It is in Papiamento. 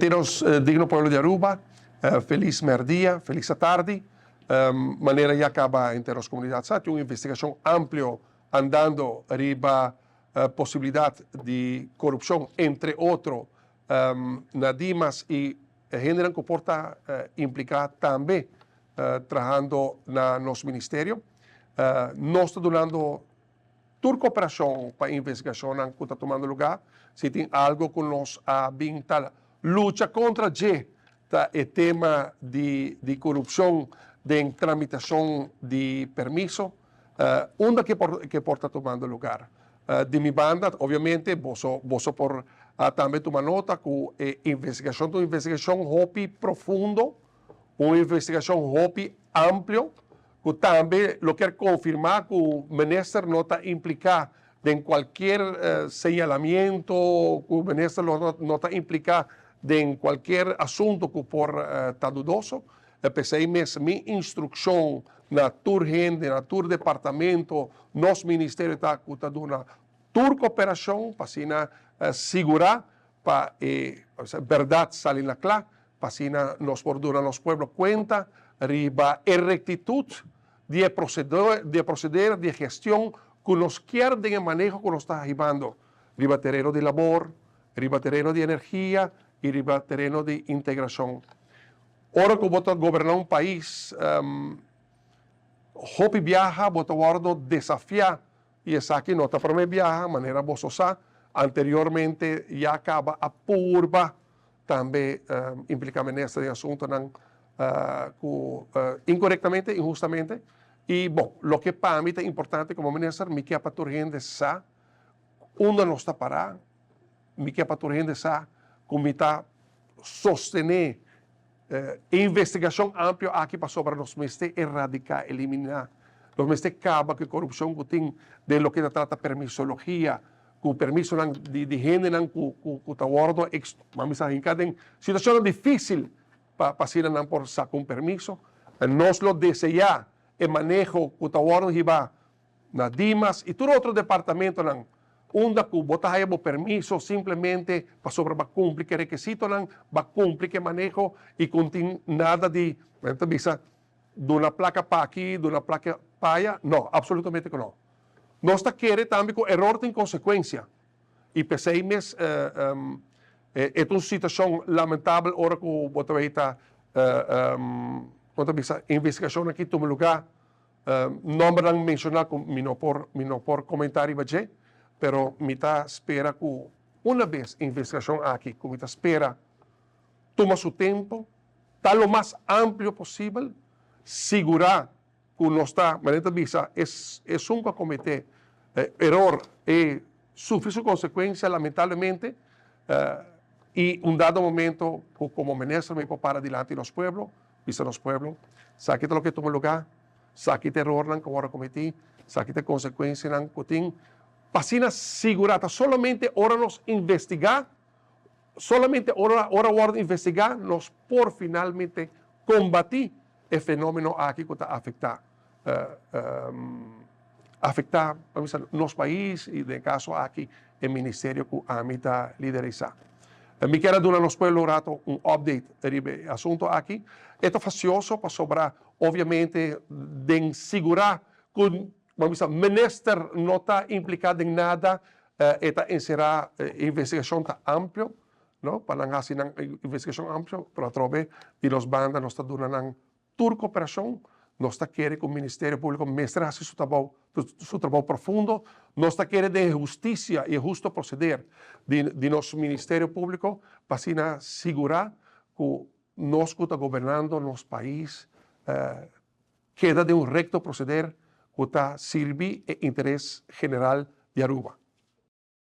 Nos digno pueblo di Aruba, felis merdia, felis atardi. Manera ya caba henter nos comunidad sa, tin un investigacion amplio andando riba posibilidad di corupcion, entre otro na Dimas y hendenan cu por ta implica tambe trahando na nos ministerio. Nos ta dunando tur cooperacion pa investigacionnan cu ta tumando lugar. Si tin algo cu nos a bin ta lucha contra dje ta e tema di di corupcion den tramitacion di permiso, unda ke por ke por ta tumando lugar. Di mi banda, obviamente, boso boso por tambe tuma nota cu e investigacion ta un investigacion hopi profundo, Un investigashon hopi amplio ku tambe lo kier konfirmá ku minister no ta impliká den kualkier señalamiento, ku minister lo no ta impliká den kualkier asunto ku por ta dudoso. P'esei mes mi instrukshon na tur hende, na tur departamento, nos ministerio ta ku ta duna tur koperashon pa asina sigurá pa e bèrdat sali na kla, pa asina nos por duna nos pueblo kuenta riba e rektitut di e di e proseder di e gestion ku nos kier den e maneho ku nos ta hibando riba tereno di labor, riba tereno di energia i riba tereno di integrashon. Ora ku bo ta goberná un pais, hopi biaha bo ta wòrdu desafiá I esaki no ta promé biaha, manera boso sa, anteriormente ya kaba a purba tambe impliká minister den asuntunan ku inkorektamente, inhustamente. I bon, loke pa mi ta importante komo minister, mi ke pa tur hende sa unda nos ta pará, mi ke pa tur hende sa ku mi ta sostené E investigashon amplio aki pasobra nos mester eradiká, eliminá, nos mester kaba ku e korupshon ku tin den loke ta trata permisologia, ku permisonan di di hendenan ku ku ku ta wòrdu ban bisa hinká den situashonnan difísil pa pa asina nan por saka un permiso. Nos lo deseá e maneho ku ta wòrdu hibá na Dimas y tur otro departamentonan unda cu bo ta haya bo permiso simplemente pasobra bo a cumpli cu e requisitonan, bo a cumpli cu e maneho y cu no tin nada di, men ta bisa, duna placa pa aki, duna placa pa aya. No, absolutamente cu no. Nos ta kere tambe cu eror tin consecuencia y p'esey mes e ta un situacion lamentabel ora cu bo ta weta, con ta bisa, investigacionnan aki tuma lugar. Nombernan menciona cu mi no por mi no por comenta riba dje, pero mi ta spera cu una bes investigacion aki cu mi ta spera tuma su tempo, ta lo mas amplio posibel, sigura cu nos ta, manera ta bisa, esun cu a comete eror e sufri su consecuencia lamentablemente y un dado momento cu como minister mi por para dilanti nos pueblo Bisa nos pueblo, Saki ta loke tuma lugá, saki ta erornan ku wòrdu kometí, saki ta e konsekuensianan ku tin. Pa asina sigurá, ta solamente ora nos investigá, solamente ora ora wòrdu investigá nos por finalmente kombatí e fenómeno aki ku ta afektá afektá nos pais i den e kaso aki e ministerio ku ami ta liderisá. Mi kier a duna nos pueblo un rato un update riba e asunto aki. E ta fasioso pasobra obviamente den sigurá ku bo bisa minister no ta impliká den nada e ta enserá e investigashon ta amplio no pa nan hasi nan investigashon amplio pero atrobe di nos banda nos ta duna nan Tur koperashon, nos ta kere ku Ministerio Públiko mester hasi su trabou, su trabou profundo. Nos ta kere den e hustisia i e husto proseder di di nos Ministerio Públiko pa asina sigurá ku nos ku ta gobernando nos pais keda den un rekto proseder ku ta sirbi e interes general di Aruba.